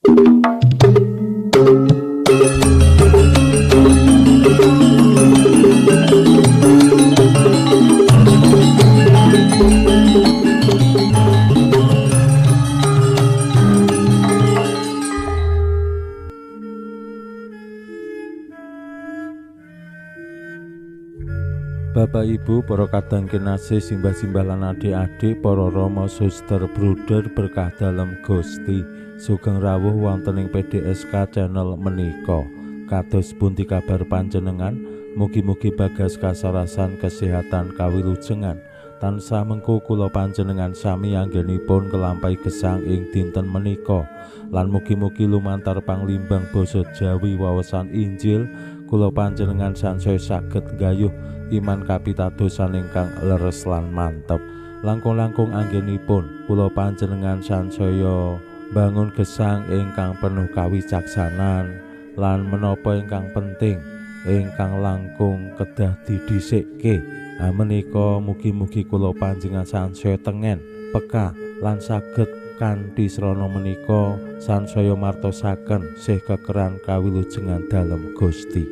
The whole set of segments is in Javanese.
Bapak Ibu, para kadang kinasih, simbah-simbah lan adik-adik, para rama, suster, bruder, berkah dalem Gusti, sugeng rawuh wonten ing PDSK channel menika. Kados pundi kabar panjenengan? Mugi-mugi bagas kasarasan kesehatan kawilujengan. Tansah mengko kula panjenengan sami anggenipun kelampahi gesang ing dinten menika. Lan mugi-mugi lumantar panglimbang basa Jawi wawasan Injil kula panjenengan sansaya saged nggayuh iman kapitadosan ingkang leres lan mantep. Langkung-langkung anggenipun kula panjenengan sansaya bangun gesang ingkang penuh kawicaksanan lan menapa ingkang penting ingkang langkung kedah didhisikke. Menika mugi-mugi kula panjenengan sansaya tengen, peka lan saged kanthi srana menika sansaya martosaken sih kekeran kawilujengan dalem Gusti.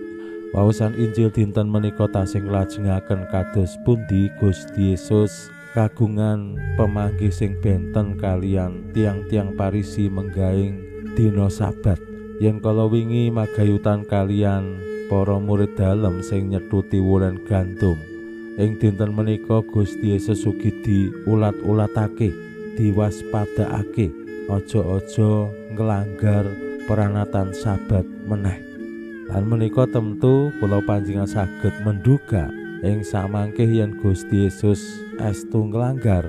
Wawasan Injil dinten menika tasih nglajengaken kados pundi Gusti Yesus kagungan pemanggih sing benten kalian tiang-tiang Parisi menggaing dina Sabat. Yen kala wingi magayutan kalian para murid dalem sing nyetuti wulan gandum, ing dinten menika Gusti Yesus ugi diulat-ulatake, diwaspadakake aja-aja nglanggar peranatan Sabat meneh. Lan menika tentu kula panjenengan saged menduga ing samangke yen Gusti Yesus estu nglanggar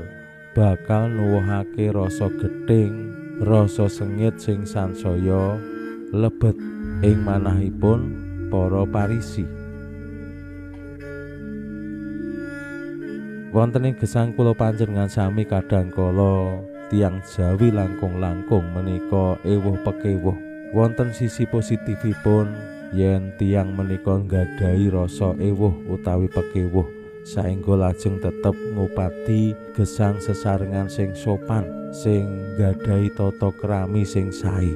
bakal nuwuhake rasa gething, rasa sengit sing sansaya lebet ing manahipun para Parisi. Wonten ing gesang kula panjenengan sami kadang kala tiyang Jawi langkung-langkung menika ewuh pekewuh. Wonten sisi positifipun yen tiyang menika nggadahi rasa ewuh utawi pekewuh saengga lajeng tetep ngupati gesang sesarengan sing sopan, sing nggadahi tata krami sing sae.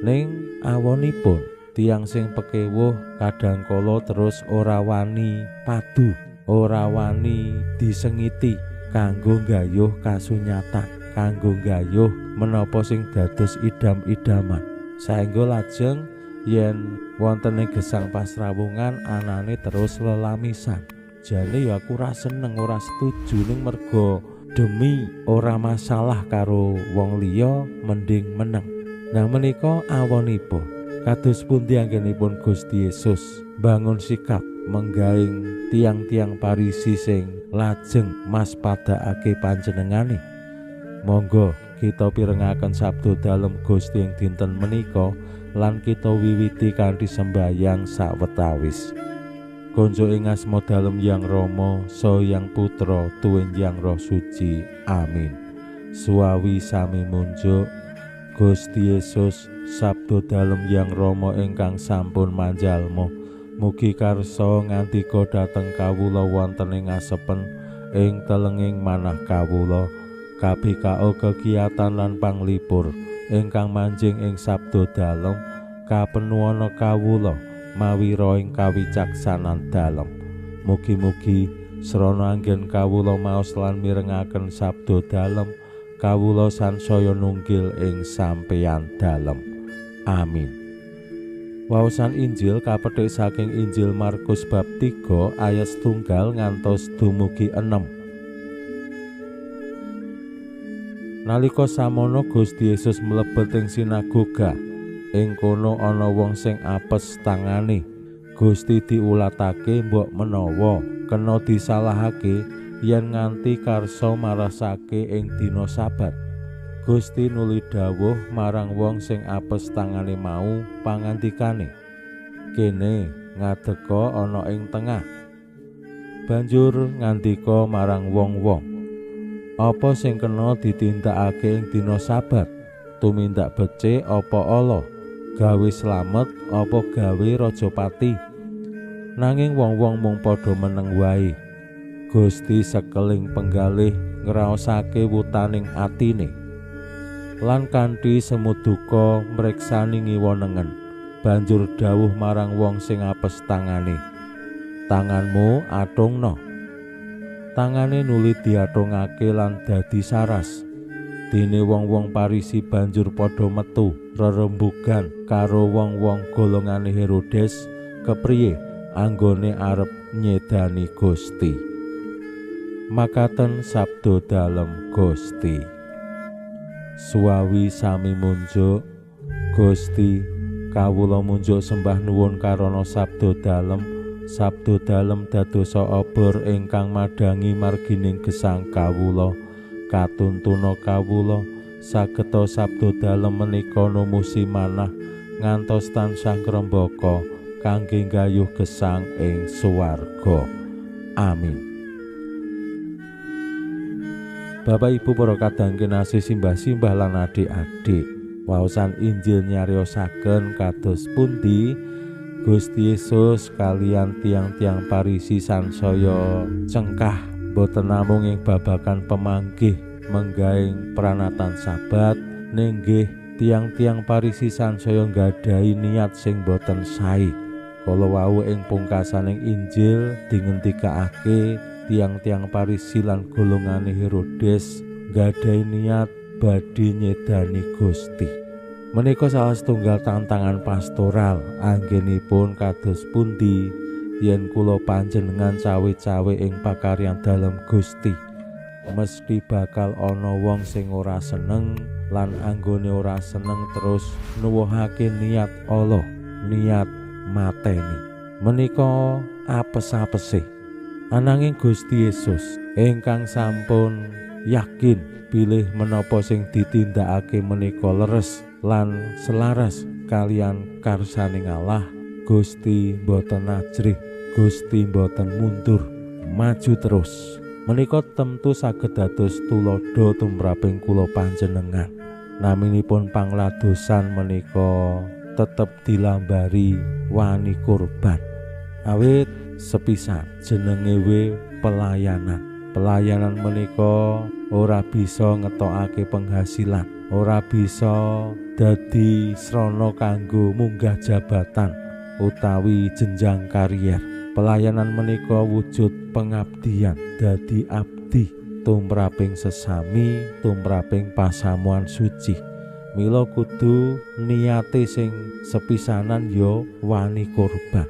Ning awonipun tiyang sing pekewuh kadang kala terus ora wani padu, ora wani disengiti kanggo nggayuh kasunyatan, kanggo nggayuh menapa sing dados idam-idaman. Saengga lajeng yen wonten ing gesang pasrawungan anane terus lelamisan. Jane ya aku ora seneng, ora setuju, ning merga demi ora masalah karo wong liya mending meneng. Nah menika awonipun kados pundi anggenipun Gusti Yesus bangun sikap menggaing tiang-tiang Parisi sing lajeng maspadakake panjenengane. Monggo kita pirengaken sabda dalem Gusti ing dinten menika lan kita wiwiti kanthi sembayang sawetawis. Konjo ing asma dalem Yang Rama, saha Yang Putra, tuwin Yang Roh Suci. Amin. Suwawi sami munjuk Gusti Yesus sabda dalem Yang Rama ingkang sampun manjalma. Mugi karsa ngandika dhateng kawula wonten ing asepen ing telenging manah kawula. KPKO kegiatan lan panglipur ingkang manjing ing sabda dalem kapenuwana kawula mawi roing kawicaksanan dalem. Mugi-mugi srana anggen kawula maos lan mirengaken sabda dalem kawula sansaya nunggil ing sampeyan dalem. Amin. Wawasan Injil kapethik saking Injil Markus bab 3 ayat 1 ngantos dumugi 6. Nalika samono Gusti Yesus mlebet ing sinagoga, ing kono ana wong sing apes tangane. Gusti diulatake mbok menawa kena disalahake yen nganti karsa marasake ing dina Sabat. Gusti nuli dawuh marang wong sing apes tangane mau pangandikane, "Kene ngadeka ana ing tengah." Banjur ngandika marang wong-wong, "Apa sing kena ditindakake ing dina Sabat? Tumindak becik apa ala? Gawe slamet apa gawe raja pati?" Nanging wong-wong mung padha meneng wae. Gusti sekeling penggalih ngraosake wutaning atine. Lan kanthi semuduka mreksani ngiwa nengen. Banjur dawuh marang wong sing apes tangane, "Tanganmu atungno." Tangane nuli diatungake lan dadi saras. Dene wong-wong Parisi banjur padha metu rerembugan karo wong-wong golongane Herodes kepriye anggone arep nyedani Gusti. Makaten sabda dalem Gusti. Suwawi sami munjuk Gusti, kawula munjuk sembah nuwun karana sabda dalem. Sabda dalem dadosa obor ingkang madhangi margining gesang kawula. Katuntuna kawula sageta sabda dalem menika numusi manah ngantos tansah ngrembaka kangge nggayuh gesang ing swarga. Amin. Bapak Ibu para kadang kinasih, simbah-simbah lan adik-adik, waosan Injil nyariosaken kados pundi Gusti Yesus kalian tiang-tiang Parisi sansaya cengkah boten namung ing babagan pemanggih menggaing pranatan Sabat, ning nggih tiang-tiang Parisi sansaya nggadahi niat sing boten sae. Kala wau ing pungkasaning Injil dingendikake tiang-tiang Parisi lan golongane Herodes nggadahi niat badhe nyedani Gusti. Menika salah setunggal tantangan pastoral anggenipun kados pundi yen kula panjenengan cawe-cawe ing pakaryan dalem Gusti. Mesti bakal ana wong sing ora seneng lan anggone ora seneng terus nuwuhake niat Allah, niat mateni. Menika apes-apese. Ananging Gusti Yesus ingkang sampun yakin bilih menapa sing ditindakake menika leres lan selaras kalian karsaning Allah, Gusti mboten ajrih, Gusti mboten mundur, maju terus. Menika tentu saged dados tuladha tumraping kula panjenengan. Naminipun pangladosan menika tetep dilambari wani kurban. Awit sepisan jenenge we pelayanan. Pelayanan menika ora bisa ngetokake penghasilan, ora bisa dadi srana kanggo munggah jabatan utawi jenjang karier. Pelayanan menika wujud pengabdian, dadi abdi tumraping sesami, tumraping pasamuan suci. Mila kudu niate sing sepisanan ya wani kurban.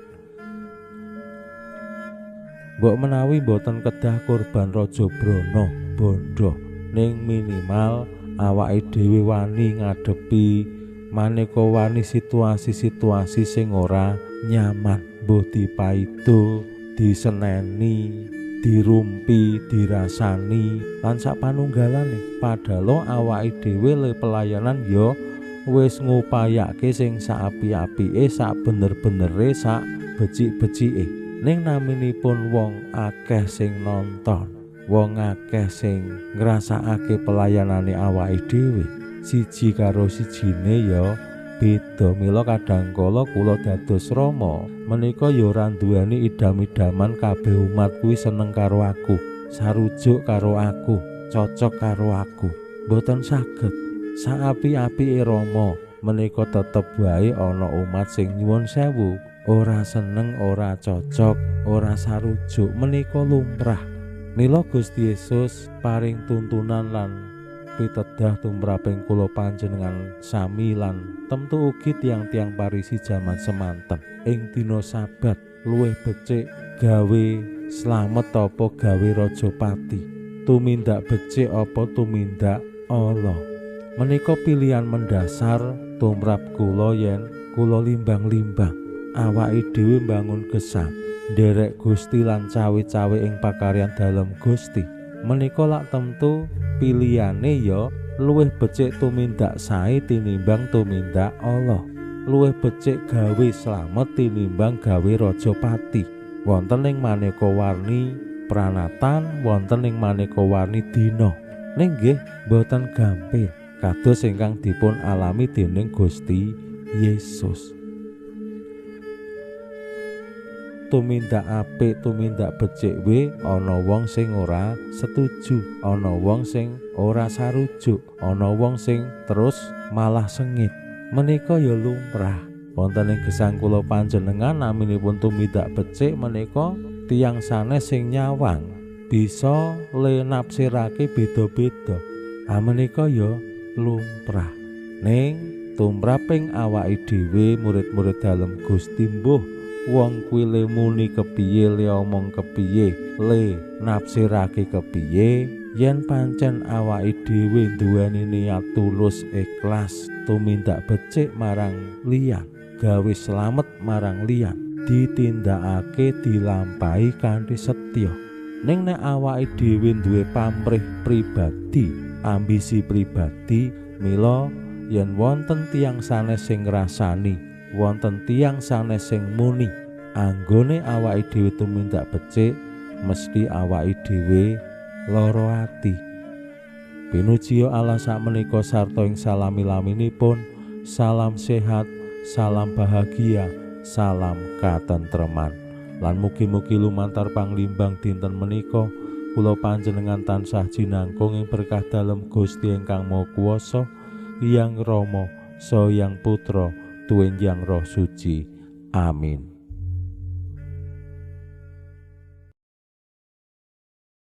Mbok menawi mboten kedah kurban raja brana bondo, ning minimal awake dhewe wani ngadepi maneka wani situasi-situasi sing ora nyaman, mbuh dipaido, diseneni, dirumpi, dirasani lan sak panunggalane. Padahal awake dhewe le pelayanan ya wis ngupayake sing sak api-apike, sak bener-benere, sak becik-becike. Ning naminipun wong akeh sing nonton, wong akeh sing ngrasakake pelayanane awake dhewe, siji karo sijine ya beda. Mila kadang kala kula dados rama menika ya ora nduweni idam-idaman kabeh umat kuwi seneng karo aku, sarujuk karo aku, cocok karo aku. Mboten saged. Saapi-apike rama menika tetep wae ana umat sing nyuwun sewu ora seneng, ora cocok, ora sarujuk. Menika lumrah. Mila Gusti Yesus paring tuntunan lan pitedah tumraping kula panjenengan sami lan temtu ugi tiang-tiang Parisi jaman semanten. Ing dina Sabat luwih becik gawe slamet apa gawe raja pati, tumindak becik apa tumindak Allah. Menika pilihan mendasar tumrap kula yen kula limbang-limbang awake dhewe mbangun gesang nderek Gusti lan cawe-cawe ing pakaryan dalem Gusti. Menika lak tentu pilihane ya luwih becik tumindak sae tinimbang tumindak Allah, luwih becik gawe slamet tinimbang gawe raja pati. Wonten ing maneka warni pranatan, wonten ing maneka warni dina, ning nggih mboten gampil kados ingkang dipun alami dening Gusti Yesus. Tumindak apik, tumindak becik we ana wong sing ora setuju, ana wong sing ora sarujuk, ana wong sing terus malah sengit. Menika ya lumrah. Wonten ing gesang kula panjenengan naminipun tumindak becik menika tiyang sanes sing nyawang bisa le nafsirake beda-beda. Ah menika ya lumrah. Ning tumraping awake dhewe murid-murid dalem Gusti mbuh wong kuwi le muni kepiye, le omong kepiye, le nafsirake kepiye, yen pancen awake dhewe duweni niat tulus ikhlas tumindak becik marang liyan, gawe slamet marang liyan, ditindakake dilampahi kanthi setya. Ning nek awake dhewe duwe pamrih pribadi, ambisi pribadi, mila yen wonten tiyang sanes sing ngrasani, wonten tiyang sanes sing muni, anggone awake dhewe tumindak becik, mesti awake dhewe lara ati. Pinuji Allah sakmenika sarta ing salami-laminipun, salam sehat, salam bahagia, salam katentreman. Lan mugi-mugi lumantar panglimbang dinten menika kula panjenengan tansah jinangkung ing berkah dalem Gusti ingkang Maha Kuwasa, Hyang Rama, Saha Hyang Putra, Tuwin Hyang Roh Suci. Amin.